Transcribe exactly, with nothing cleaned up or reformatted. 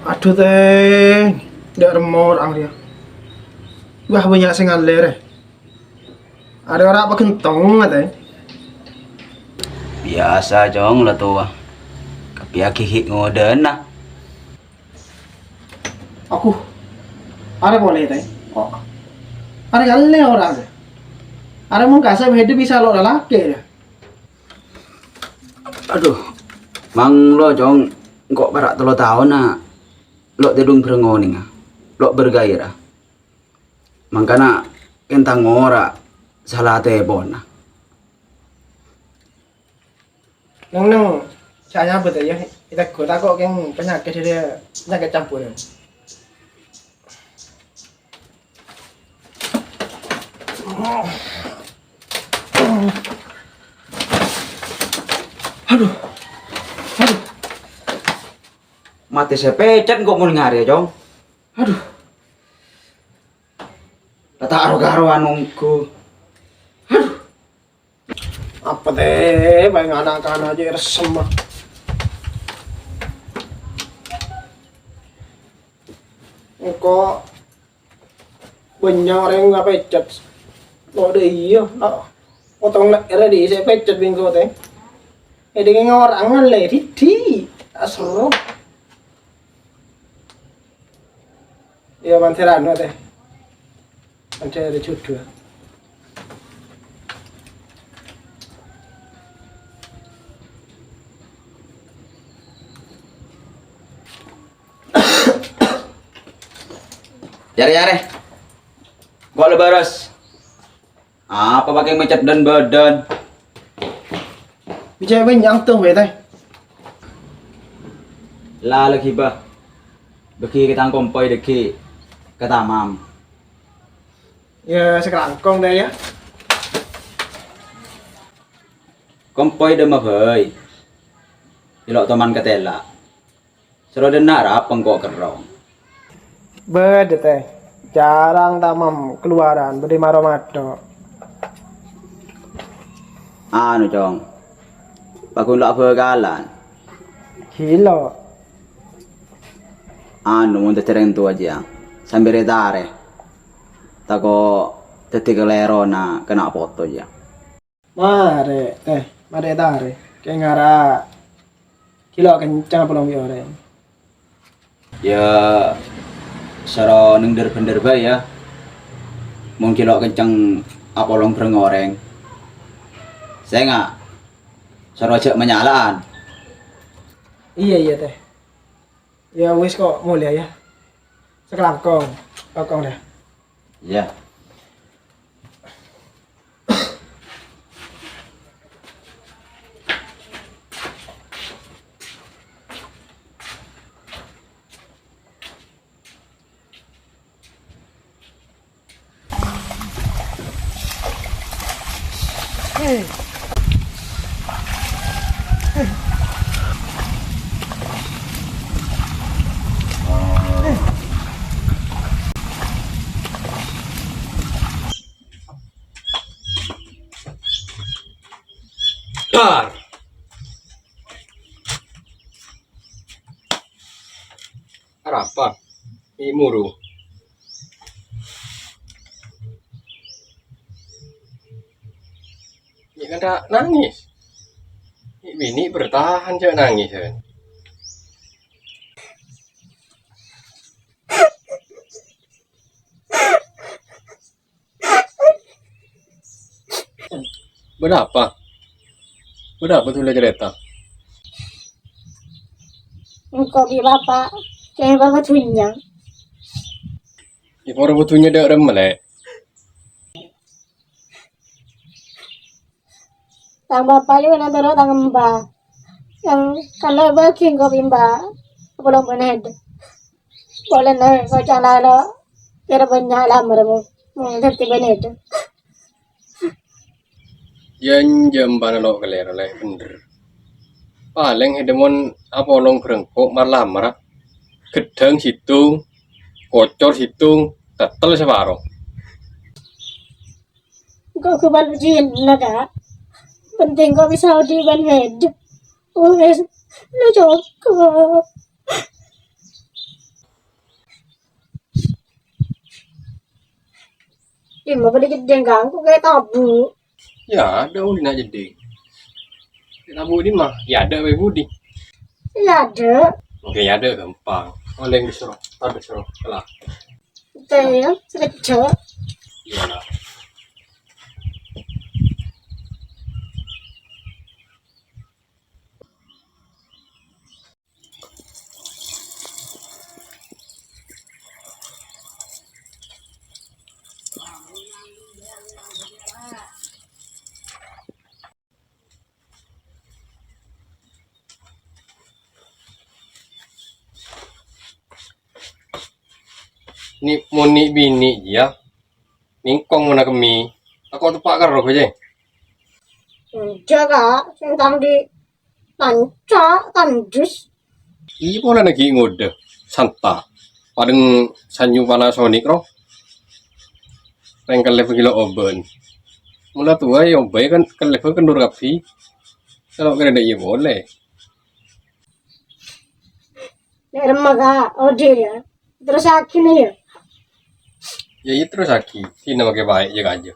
Adhu, Tèng. Dâ' remma orèng rèya. Wah, bânnya' sè ngalèr, è. Arè ora paghentong, Tèng. Biyasa, Cong, la towa. Kabbhi aghi' ngodâna. Aku. Arè polè, Tèng. Oh. Arè ngalèr orèng, Tèng. Arè mon kasè bhidhâ bisa lo' lalakè, yâ. Adhu, manglo, Cong, engko' para' tello taonna lo' tèdung bhâreng onènga, lo' bergairah. Mangkana kèng tang ngora' sala tèpona. Neng-neng, sè anyabât, yâ, ètegghu tako' kèng panyakèt dâri panyakèt campuran. Adhu. Adhu. Matè sè pècèt engko' mon ngarè, Cong. Adhu. La ta' ro-karowan ongghu. Adhu. Apa tè, bhâi ana'-kana' jhâ' èrsem, ah. Engko' bânnya' orèng apècèt. Lo' dâ' iyâ, lo'. Potong le'èrra dhi' sè èpècèt bi' engko', Tèng. Èdingngè orèng ngalèr, dhi'-dhi'. Asoro. Iyâ, man sè ra anu, Tèng. Man sè ra jhudhu. Yâ rè, yâ rè. Engko' la bârâs. Apa pakè mècèt dân-bâdân? Bâjâ bânnya' tong, wè, Tèng. La, la ghibâ. Bâgi ka tang kompoy dâggi' ka tamam. Yâ, sakalangkong, Tèng, yâ. Kompoy dâmma bhâi. Èlo' toman katèla'. Soro dânna' rap engko' kerrong. Bâdâ, Tèng. Jhârâng tamam kalowaran, bâdâ maro maddho. Anu, Cong. Paghun lo' abhâkalan. Ghilo. Anu, mon dhâddhi orèng towa, jiyâ. Sambi rè-tarè. Tako' dhâddhi kalèrona kana' poto, jiyâ. Marè, eh, marè tarè. Kèng ara ghilo' kenceng apolong bi' orèng. Yâ, soro neng dhâr-bhendhâr bhâi, yâ. Mon ghilo' kenceng apolong bhâreng orèng. Sènga', soro jhâ' manyala'an. Iyâ, iyâ, Tèng. Yâ wis, ko' molèya, yâ. Sakalangkong, langkong, yâ. Iyâ. Dar. Arapa? È muru. È kanta nangis. È binè' bertahan jhâ' nangis, eh. Bâdâ apa? Bâdâ apa ghulâ carèta? Engko' bi' bapa' kèng bâbâ dhunnya. Èporo bâ dhunnya dâ' remma, Lè'? Tang bapa' jiyâ nantoro tang emba. Yang kala bâgi engko' bi' emba. Apolong bâ'na èdâ. Polana koca'na lo' kèra bânnya' lamar mo, mo dhâddhi bâ'na èdâ. Yan jhâ' emba lo' kalèro, Lè', bhender. Palèng èdâ mon apolong bârâmpo mar-lamar, ghedhâng sèttong, kocor sèttong, tèttèl saparo. Engko' ghâbây jin la, Ka'. Penting engko' bisa odi' bân bhender. Wes, lo' cokop. Dimma bâḍâ jeḍḍing, Kang? Engko' kaè tabu'. Yâ, aḍâ' budi na' jeḍḍing. Kaè tabu' dimma? Yâ, aḍâ' bâi budi. Yâ, aḍâ'. Oke, yâ, aḍâ' ghâmpang. Olèng dhisoro, taḍâ' dhisoro, kala. Oke, yâ, sakejjhâ'. Iyâ, la. Ni, mon ni' binè' jiyâ, nèngkong monna kemmè. Tako' teppa' kerro bhâi. Enjâ', Ka', sè tang di' tanca', tandus. Iyâ, polana ghi' ngodâ, santa'. Paḍâ sanyong Panasonic, ro. Rèng kellèp ghi' lo' obân. Mon la towa, yâ, obâi kan kellèp kendor kabbhi. Kalau kèra iyâ polè. Nè' remma, Ka', oḍi' yâ. Terros aghi nè yâ. Yâ, iyâ terros aghi. Sè nèng makè paè' jâ kajâ.